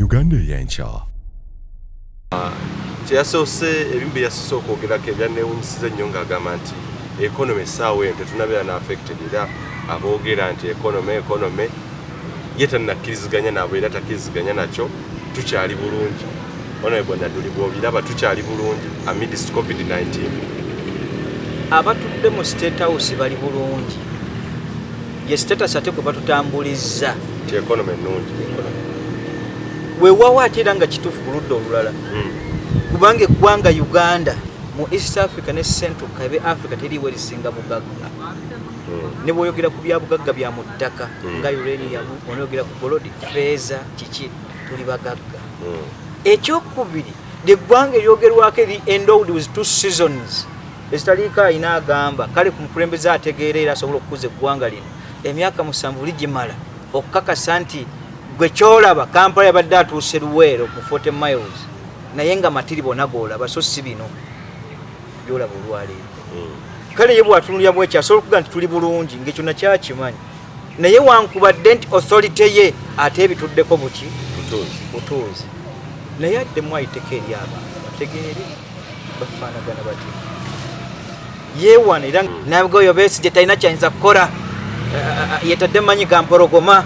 Uganda ey'enkya. Kyeyasoose, ebimu bye yasoose okwogerako ebyanneewunyisiza ennyo, ng'agamba nti economy essaawa eno tetunabeera na affected, era aboogera nti economy, economy, ye tannakkiriziganya nabo era takkiriziganya nakyo. Tukyali bulungi. Honorable Nadduli, bw'obiraba, tukyali bulungi amidst COVID-19? Abatudde mu State House bali bulungi, ye status ate kwe batutambulizza. Nti economy ennungi. Weewaawo, ate era nga kituufu ku ludda olulala, kubanga eggwanga Uganda mu East Africa ne Central Kabe Africa teriiwo erisinga bugagga. Ne bw'oyogera ku byabugagga bya mu ttaka nga uranium, onoyogera ku gold, feeza, kiki, tuli bagagga. Ekyokubiri, lyeggwanga eryogerwako eri endowed with two seasons ezitaliiko alina agamba. Kale ku mukulembeze ategeera era asobola okukuza eggwanga lino, emyaka 7 ligimala okukakasa nti gwe kyolaba Kampala yabadde atuuse Luweero mu 40 miles, naye nga matiri bona goolaba, so si bino byolaba olwaleero. Kale ye bwatunulira bwekyo asobola okuga nti tuli bulungi, ngaekyo nakyakimanyi, naye wankubadde nti authority ye ate ebituddeko buki? Butuuzi. Butuuzi. Naye addemu ayiteko eri abantu bategeere bafaanagana batya. Yeewana era nabwe oyo Besigye talina kyayinza kukola. Yetadde manyi ga mpologoma,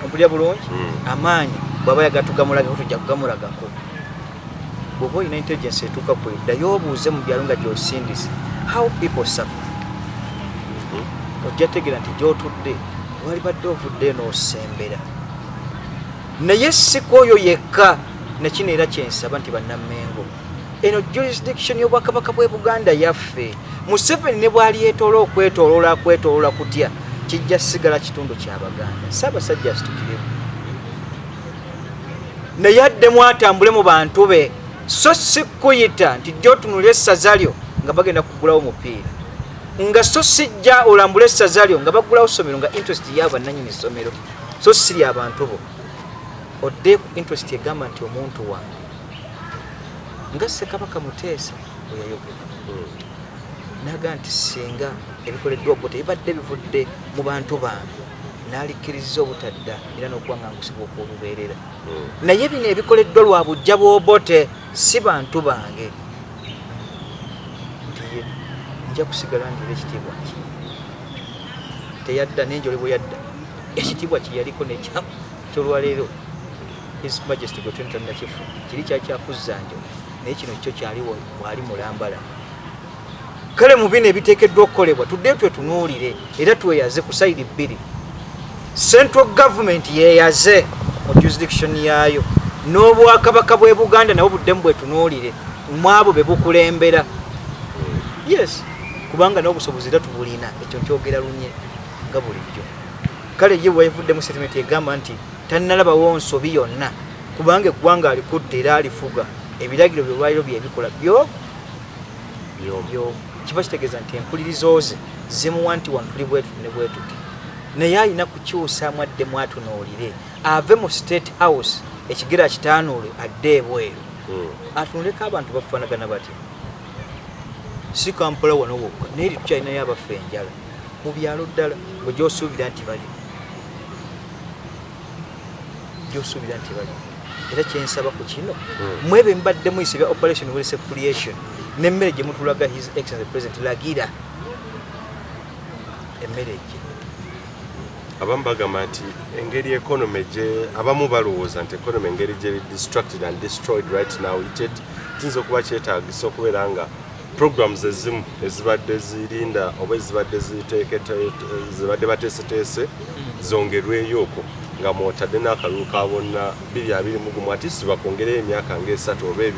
ompulira bulungi? Amaanyi bw'aba yagala tugamulagako, tujja kugamulagako. Bw'oba olina intelligence etuuka ku ddayo obuuze mu byalo nga gy'osindise how people suffer, ojja tegeera nti gy'otudde walibadde ovudde n'osembera. Naye si ku oyo yekka. Nakino era kyensaba nti bannammengo, eno jurisdiction y'Obwakabaka bw'e Buganda yaffe. Museveni ne bw'alyetoola okwetooloola akwetooloola kutya, kijja sigala kitundu kyabaganda. Ssaabasajja asitukiremu, naye addemu atambule mu bantu be, so si kuyita nti jja otunule essaza lyo nga bagenda kugulawo mupiira, nga so sijja olambule essaza lyo nga bagulawo ssomero, nga interest yaabo bannanyini ssomero so si lyabantu bo. Odde ku interest egamba nti omuntu wange, nga Ssekabaka Muteesa bwe yayogera naga nti singa ebikoleddwa obwo tebibadde bivudde mu bantu bange, n'alikkiriza obutadda era n'okuwaŋŋangusibwa okw'olubeerera. Naye bino ebikoleddwa lwa bujja bw'Obote, si bantu bange, nti ye nja kusigala ndira ekitiibwa ki teyadda nenjole bwe yadda ekitiibwa kye yaliko nekyolwaleero. His Majesty gwe twentannakifu kiri kyakyakuzza njo, naye kino kyo kyaliwo bwali mulambala. Kale mu bino ebiteekeddwa okukolebwa, tuddeyo twetunuulire era tweyaze ku side bbiri. Central government yeeyaze mu jurisdiction yaayo, n'Obwakabaka bw'e Buganda nabo buddemu bwetunuulire mwabo be bukulembera. Yes, kubanga n'obusobozi era tubulina, ekyo nkyogera lunye nga bulijjo. Kale ye bweyavuddemu statement egamba nti tannalabawo nsobi yonna, kubanga eggwanga alikudde era alifuga, ebiragiro bye olwaliro byebikola byo byo, kiba kitegeeza nti empulirizo ze zimuwa nti wano tuli bwetuti ne bwetuti. Naye alina kukyusaamu, addemu atunuulire, ave mu State House ekigere akitaanuule, adde ebweru atunuleko abantu bafaanagana batya. Si Kampala wano wokka, naye tukyalinayo abaffe enjala mu byalo ddala bwe gyosuubira nti bali, gyosuubira nti bali. Era kyensaba ku kino, mwebe mbadde muyise bya Operation Wealth Creation n'emmere gye mutulaga, His Excellency President, lagira emmere egye. Abamu bagamba nti engeri economy gye, abamu balowooza nti economy engeri gyeri distracted and destroyed right now, kiyinza okuba kyetaagisa okubeera nga programs ezimu ezibadde zirinda oba ezibadde zibadde bateeseteese zongerweyo okwo, nga mwotadde n'akalulu ka bonna 2021, ati si bakwongereyo emyaka nga 3 oba 2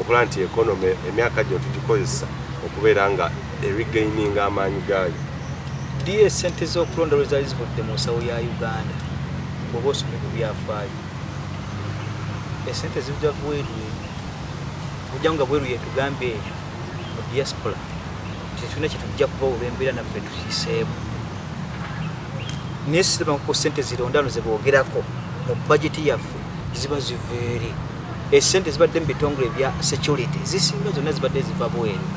okulaba nti economy emyaka gino tugikozesa okubeera nga eregaininga amaanyi gaayo. Ddi esente z'okulonda lwe zaali zivudde mu nsawo ya Uganda? Bw'oba osomye ku byafaayo, esente zijja bweru eri, ojja nga bweru yetugambye eyo mu diaspora tetulina kyetujja kuba olw'embeera naffe tuyiseemu. Naye siraba ku sente zirondano ze boogerako mu bajeti yaffe ziba ziva eri. Esente zibadde mu bitongole bya security zisinga zonna zibadde ziva bweru.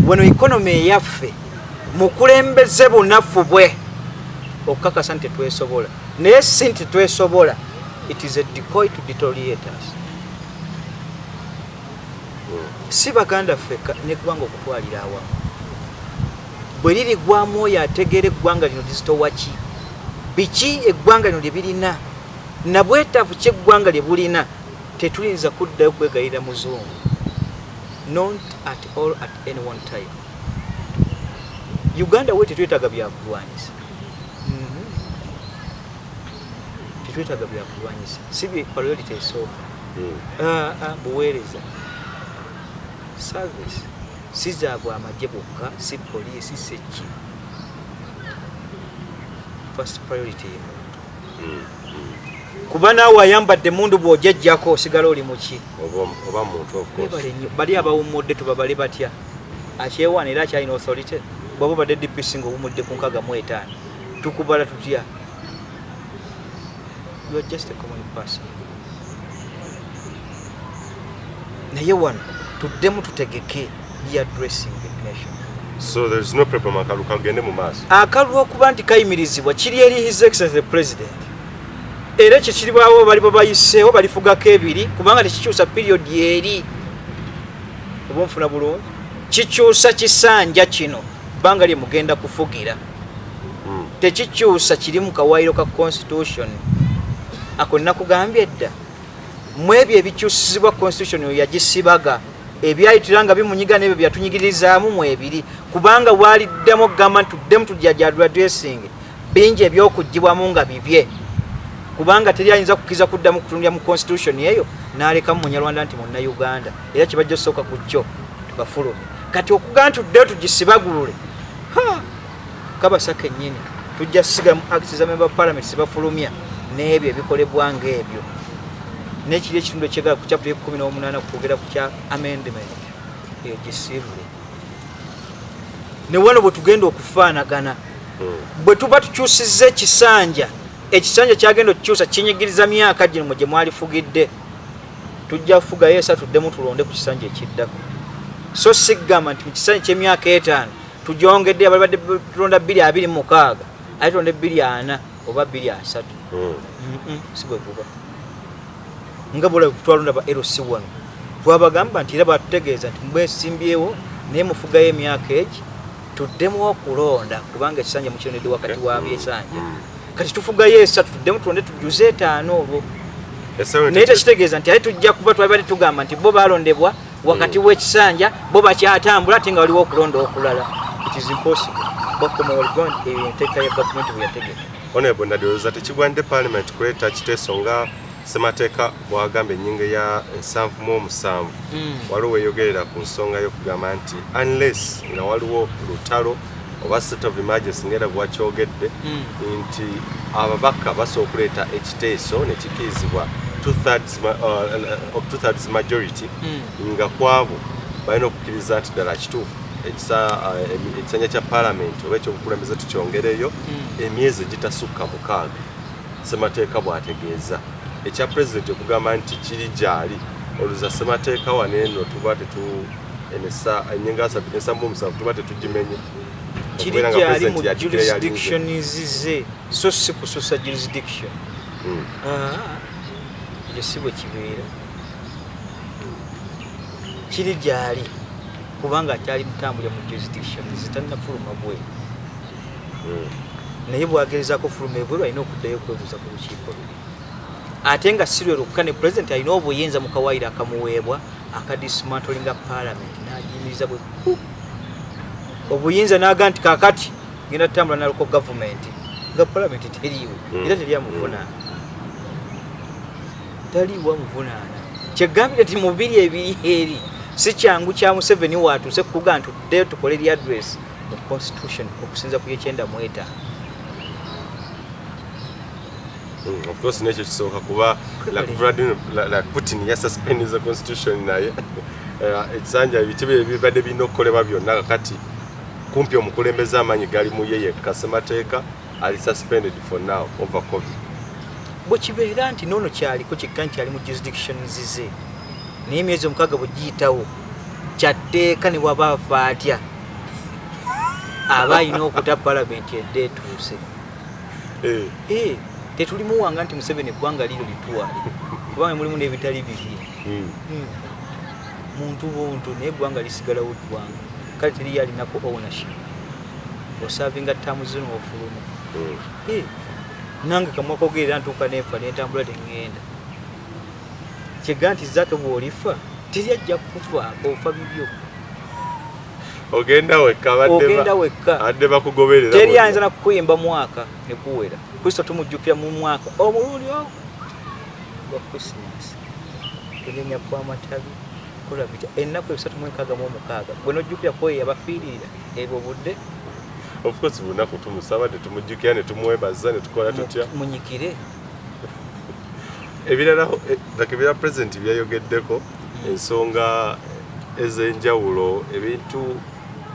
Wano economy eyaffe mukulembeze bunafu bwe. Okukakasa nti tetwesobola, naye si nti twesobola. It is a decoy to deteriorate us. Si Baganda ffekka, neggwanga okutwalira awamu. Bwe lirigwamu oyo ategeera eggwanga lino lizitowa ki, biki eggwanga lino lye birina, nabwetaavu ki eggwanga lye bulina, tetuyinza kuddayo kwegayirira muzungu, not at all, at any one time. Uganda we tetwetaaga byakulwanyisa. Tetwetaaga byakulwanyisa, si bye priority esooka. Ah, ah, buweereza, service, si zaabwe amagye bokka, si poliisi, si ki. First priority ye muntu, kuba naawe ayambadde mundu bw'ojejjako osigala oli muki? Oba muntu, of course. Webale nnyo. Bali abawummudde tubabale batya? Akyewaana era akyalina authority? Bwaba obadde DPC nga owummudde ku 65, tukubala tutya? You are just a common person. Naye wano tuddemu tutegeke readdressing the nation. So there is no problem, akalulu kagende mu maaso. Akalulu okuba nti kayimirizibwa kiri eri His Excellency the President, era ekyo kiribwawo bali babayiseewo balifugako ebiri, kubanga tekikyusa period eri oba onfuna bulungi. Kikyusa kisanja kino, bbanga lye mugenda kufugira. Tekikyusa kiri mu kawaayiro ka constitution ako. Nakugambye edda, mu ebyo ebikyusizibwa constitution oyo yagisibaga ebyayitira nga bimunyiga n'ebyo byatunyigiririzaamu mu ebiri, kubanga waliddemu okugamba nti tuddemu tujajadwa dressing bingi ebyokugibwamu nga bibye, kubanga teri ayinza kukkiriza kuddamu kutundira mu constitution eyo n'alekamu Munyarwanda nti Munnayuganda, era kibajja osooka ku kyo tubafulume. Kati okugamba nti tuddeyo tugisibagulule, kabasa kennyini tujja kusiga mu acts za member of parliament zibafulumya n'ebyo ebikolebwa ng'ebyo, n'ekiri ekitundu ekyegala ku chapter 18 kwogera ku kya amendment eyo gisiibule. Ne wano bwe tugenda okufaanagana, bwe tuba tukyusizza ekisanja, ekisanja kyagenda okukyusa kinyigiriza myaka gino mwe gye mwalifugidde. Tujja kufugayo 3, tuddemu tulonde ku kisanja ekiddako. So sigamba nti mu kisanja ky'emyaka 5 tugyongedde, abalibadde tulonda 2026, ate tulonde 2040 oba 2030. Si bwe guba nga bula twalonda ba LC wano, twabagamba nti era batutegeeza nti mwesimbyewo naye mufugayo emyaka egi, tuddemu okulonda, kubanga ekisanja mukirondedde wakati wa byesanja. Kati tufugayo 3, tuddemu tulonde tujjuze 5 olwo. Naye tekitegeeza nti ate tujja kuba twabadde tugamba nti bo balondebwa wakati w'ekisanja, bo bakyatambula ate nga waliwo okulonda okulala. It is impossible. Bakoma waligo eyo enteeka ya gavumenti bwe yategeka. Honorable Ndadowooza tekigwanidde parliament kuleeta kiteeso nga ssemateeka bw'agamba ennyingo ya 77, waliwo weeyogerera ku nsonga y'okugamba nti unless nga waliwo lutalo oba state of emergency, ngera bwakyogedde nti ababaka basobola okuleeta ekiteeso ne kikirizibwa two-thirds majority, nga kwabo balina okukkiriza nti ddala kituufu ekisanja kya parliament oba ekyobukulembeze tukyongereyo emyezi egitasukka 6, ssemateeka bw'ategeeza. Ekya president okugamba nti kiri gyali oluza ssemateeka wano eno tuba tetu enesa ennyingo 77 tuba tetugimenye. Kiri Okubeera nga gyali president mu yagikira yalinze. Jurisdictions ze, so si kususa jurisdiction. Ah, ekyo si bwe kibeera. Kiri gyali kubanga akyali mutambulira mu jurisdictions, tannafuluma bweru. Naye bwagezaako fuluma ebweru, alina okuddayo okwebuuza ku lukiiko luli, ate nga si lwe lwokka. Ne president alina obuyinza mu kawaayiro akamuweebwa akadismantlinga parliament n'agiyimiriza bwe ku obuyinza, n'aga nti kakati ngenda tutambula na local government nga parliament teriiwo. Era teri amuvunaana, taliiwo amuvunaana. Kyegambire nti mu biri ebiri eri si kyangu kya Museveni waatuuse kukuga nti tuddeyo tukole readdress mu constitution okusinza ku y'95. Of course nekyo kisooka kuba like Vladimir, like Putin yasuspendinze the constitution, naye ekisanja ebiki bibadde birina okukolebwa byonna, kakati kumpi omukulembeze amaanyi gali mu ye yekka, ssemateeka ali suspended for now over COVID. Bwe kibeera nti noono kyaliko kyekka nti ali mu jurisdictions ze, naye emyezi 6 bwe giyitawo, kyatteeka ne waba afa atya, aba alina okuta palamenti edde etuuse. Eh. Tetulimuwanga nti Museveni eggwanga liro litwale, kubanga mulimu n'ebitali bibye. Muntu buntu, naye eggwanga lisigalawo ggwanga. Kale teriyo alinako ownership. Oservinga term zino, ofuluma. Eh, nange kamwa kogerera ntuuka nenfa nentambula teŋŋenda kyega nti Zaake bw'olifa teri ajja kukufaako, ofa bibyo. Ogenda wekka, abadde Ogenda wekka. Abadde bakugoberera Teri bonna. ayinza nakukuyimba mwaka nekuwera. Kristo tumujjukira mu mwaka omulundi ogwo gwa Christmas, kunyenya kw'amatabi, kola bitya ennaku 366 gwe nojjukira kwoyo yabafiiririra ebwo budde. Of course buli lunaku tumusaba, netumujjukira, netumwebaza, netukola tutya. Munyikire. Ebirala like ebirala president byayogeddeko, ensonga ez'enjawulo, ebintu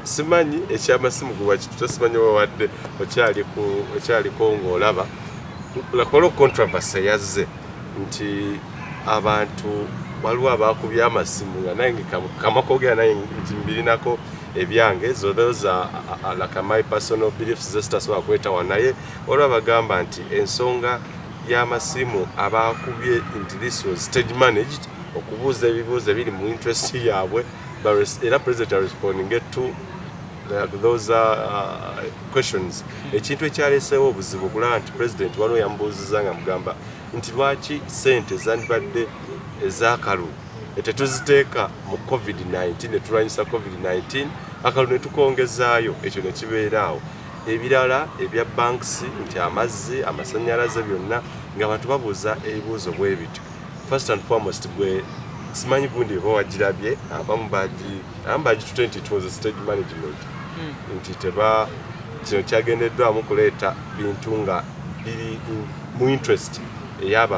simanyi ekyamasimu gwe wakituta, simanyi wawadde okyaliko ng'olaba like waliwo controversy eyazze nti abantu waliwo abakubye amasimu nga nange kamakogera naye nti mbirinako ebyange. So those are like my personal beliefs zesitasobola kwetawa, naye waliwo abagamba nti ensonga y'amasimu abakubye nti this was stage managed okubuuza ebibuuzo ebiri mu interest yaabwe. But era president aresponding to like those questions. Ekintu ekyaleesewo obuzibu okulaba nti president waliwo yamubuuziza nga mugamba nti lwaki sente zandibadde ez'akalulu tetuziteeka mu COVID-19 ne tulwanyisa COVID-19, akalulu ne tukongezaayo, ekyo ne kibeera awo. Ebirala ebya banks nti amazzi, amasannyalaze, byonna ng'abantu babuuza ebibuuzo bwe bityo. First and foremost, gwe simanyi gundi oba wagirabye, abamu bagitute nti it was a stage management, nti teba kino kyagendeddwamu kuleeta bintu nga biri mu interest ey'abo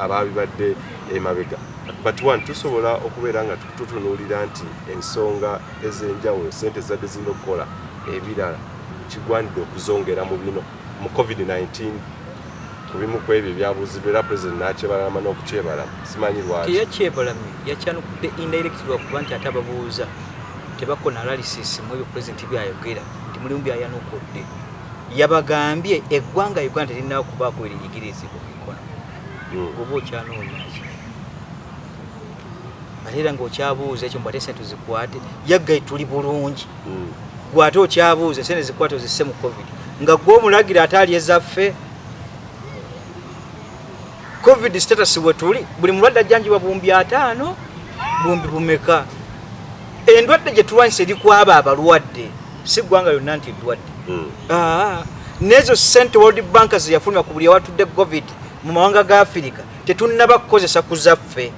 ababibadde emabega. But one, tusobola okubeera nga tutunuulira nti ensonga ez'enjawulo, sente zadde zirina okukola ebirala, kigwanidde okuzongera mu bino mu COVID-19 ku bimu ku ebyo ebyabuuzibwa, era president n'akyebalama n'okukyebalama, simanyi lwaki. Teyakyebalamye, yakyanukudde indirect, lwakuba nti ate ababuuza tebakola analysis mu ebyo president byayogera nti mulimu byayanukudde. Yabagambye eggwanga Uganda terinawo kubaako eriyigirizibwa mu economy. Oba okyanoonya ki ate era ng'okyabuuza ekyo mbu ate sente zikwate yaggaye tuli bulungi. Gwe ate okyabuuza sente zikwate ozisse mu COVID, nga gwe omulagira ate ali ezaffe. COVID status we tuli, buli mulwadde ajjanjibwa 50,000, buwumbi bumeka. Endwadde gye tulwanyisa eri kwabo abalwadde, si ggwanga lyonna nti ddwadde. N'ezo sente World Bank zeyafulumya ku buli awatudde COVID mu mawanga ga Afirika, tetunnaba kukozesa ku zaffe.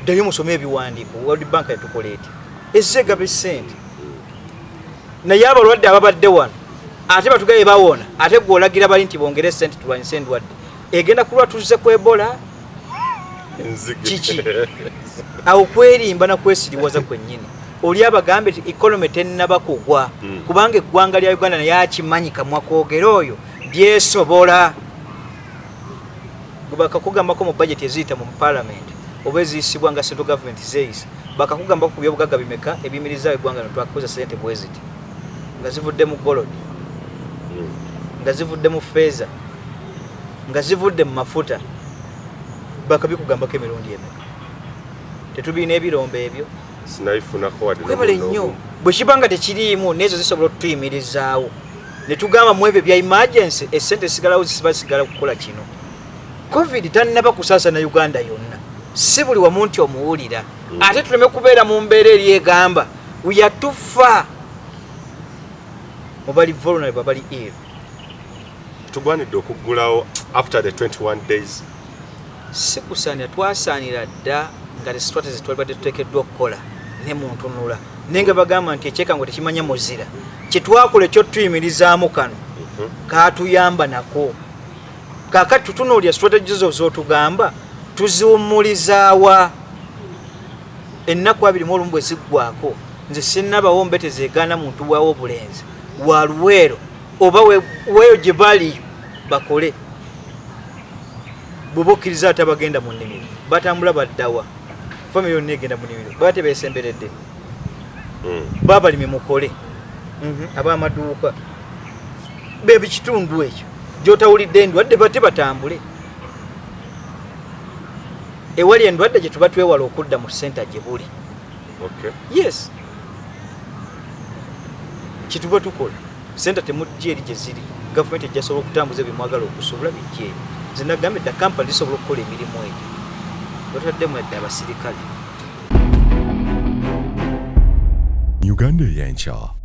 Ddayo musome ebiwandiiko. World Bank yatukola eti ezze egaba esente, naye abalwadde ababadde wano ate batugaye bawona, ate gwe olagira bali nti bongere esente tulwanyise endwadde egenda kulwa tuzze ku Ebola. Enzige. Kiki awo kwerimba nakwesiriwaza kwennyini. Oli abagambe nti economy tennaba kugwa, kubanga eggwanga lya Uganda naye akimanyi kamwa kwogera oyo lyesobola. Bakakugambako mu budget eziyita mu parliament oba eziyisibwa nga central government zeeyisa, bakakugambako ku byobugagga bimeka ebiyimirizaawo eggwanga no twakukoza sente bwe ziti nga zivudde mu gold, nga zivudde mu feeza, nga zivudde mu mafuta. Bakabikugambako emirundi emeka? Tetubiina ebirombe ebyo. Sinabifunako wadde Kwebale n'omuno nnyo. ogumu. Bwe kiba nga tekiriimu, n'ezo zisobola okutuyimirizaawo ne tugamba mu ebyo bya emergency esente zisigalawo, zisiba zisigala kukola kino. COVID tannaba kusaasana Uganda yonna, si buli wamu nti omuwulira. Ate tuleme kubeera mu mbeera eri egamba we are too far mubali vulnerable, abali ill. Tugwanidde okuggulawo after the 21 days? Si kusaanira, twasaanira dda nga te strategy twalibadde tuteekeddwa okukola ne mu ntunula, naye nga bagamba nti ekyekango tekimanya muzira. Kyetwakola ekyotuyimirizaamu kano katuyamba nako. Kakati tutunuulira strategy zo zotugamba tuziwummulizaawa ennaku 21 bwe ziggwako. Nze sinnabawo mbete zegaana muntu bwawo obulenzi wa Luweero oba weeyo gye bali bakole. Bw'oba okkiriza ate abagenda mu nnimiro batambula baddawa? Famire yonna egenda mu nnimiro baba tebeesemberedde. Babalimi mukole, ab'amaduuka. Bebikitundu ekyo gyotawulidde endwadde bate batambule ewali endwadde gye tuba twewala okudda mu senta gye buli. Yes, kyetuba tukola senta temujja eri gye ziri, gavumenti ejja sobola okutambuza ebimwagala okusobola bijja eri. Nze nagambye dda kampani zisobola okukola emirimu egyo, bataddemu yadde abasirikale. Uganda ey'enkya.